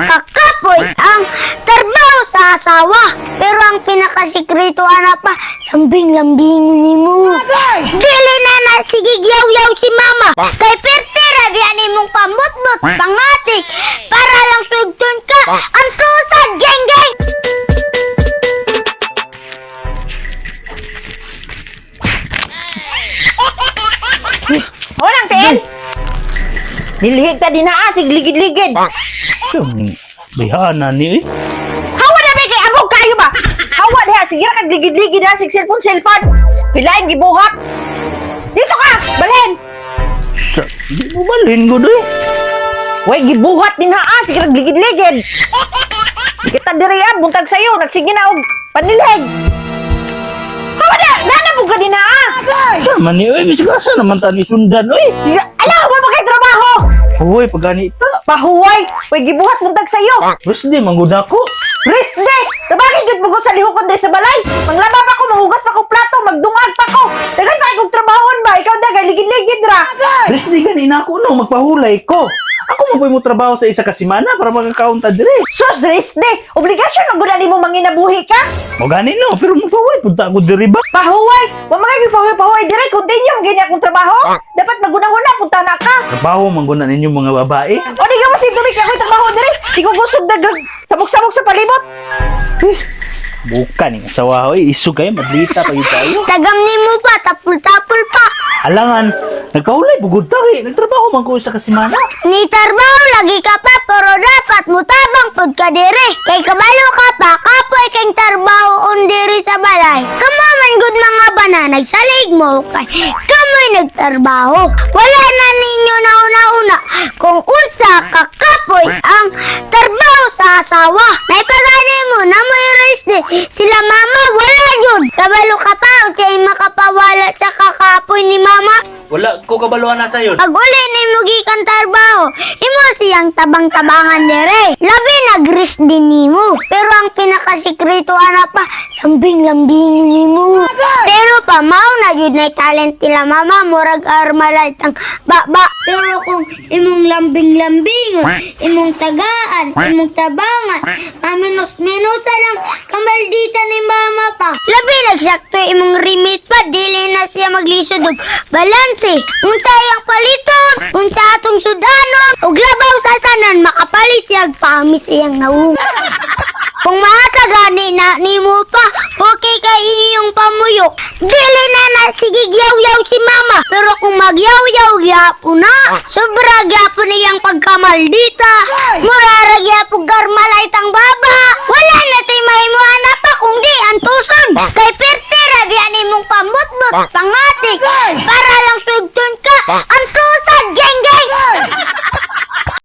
kakapoy ang trabaho sa asawa. Pero ang pinakasikreto, ana pa, lambing-lambing nimo. Dili na na sige yaw-yaw si mama. Kay perti ra biya nimong pamutmut, pangatik, para lang sugton ka. Ang tusad, geng geng! Walang tiil. Nilihig ta din ha, sig ligid-ligid. Siyang bihana ni eh. Hawa na kay amog kayo ba? Hawa diha sige ra kag ligid-ligid ha, sig cellphone cellphone. Pilain gibuhat. Dito ka, balhin. Siya, di mo balhin ko doy. Way gibuhat din ha, ah, sige ra ligid-ligid. Kita diri ah, buntag sayo, nagsige na og panilhig. Hawa na, nana ka din ha. Ah. Siya man ni oy, bisag asa naman ta ni sundan oy. Sige, ala, wa pa kay trabaho. Hoy, pagani ta. Pahuway, way gibuhat buntag sayo. Rest day man gud ako. Rest day! Tabangin gyud mo ko sa lihokon diri sa balay. Manglaba pa ko, manghugas pa ko plato, magdungag pa ko. Daghan pa kog trabahon ba? Ikaw dagay ligid-ligid ra. Rest day gani na ako no, magpahulay ko. Ako man po'y mo trabaho sa isa ka semana para makakaon ta dire. Sus, rest day! Obligasyon man gud na nimo manginabuhi ka. Mo gani no, pero magpahuway pud ta ako diri ba? Pahuway! Wa mga gyud pahuway-pahuway dire, continue man gini akong trabaho. Dapat magunahuna punta na ka. Trabaho man gud na ninyo mga babae. O di ka masinturik ako'y trabaho dire. Di ko gusog dag sabok-sabok sa palibot. Bukan ni asawa hoy, isu kayo madlita pa gyud tayo. Tagam nimo pa, tapul-tapul pa. Alangan, nagpahulay pugod ta eh. Nagtrabaho man ko isa ka semana. Ni trabaho lagi ka pa pero dapat mutabang pud ka diri. Kay kabalo ka pa, kapoy kang trabaho on diri sa balay. Kamo man gud mga bana nagsalig mo kay kamoy nagtrabaho. Wala na ninyo nauna-una kung unsa kakapoy ang trabaho sa asawa. May pagani mo na may rest day. Sila mama wala yun. Kabalo ka pa kay makapawala sa kakapoy ni mama. Wala ko kabaluan na sayon. Pag uli ni mo gikan trabaho, imo siyang tabang-tabangan dire. Labi nagris din nimo. Pero ang pinakasikreto ana pa, lambing-lambing nimo. Pero pa mao na jud na talent nila mama, murag armalite ang baba. Pero kung imong lambing-lambing, imong tagaan, imong tabangan, paminos-minusa lang kamaldita ni mama pa. Labi nagsakto imong remit pa, dili na siya maglisod og balanse. Unsa iyang paliton, unsa atong sudanon, ug labaw sa tanan makapalit siya og pamis iyang nawong. Kung makakagani na nimo pa, okay kay iyong pamuyok. Dili na na sige yaw-yaw si mama. Pero kung magyaw-yaw gyapon na, sobra gyapon niyang pagkamaldita. Murara gyapon garmalay tang baba. Wala na tay mahimuan na pa kung di antuson. Kay perti ra biya nimong pamutmut, pangatik, para lang sugton ka.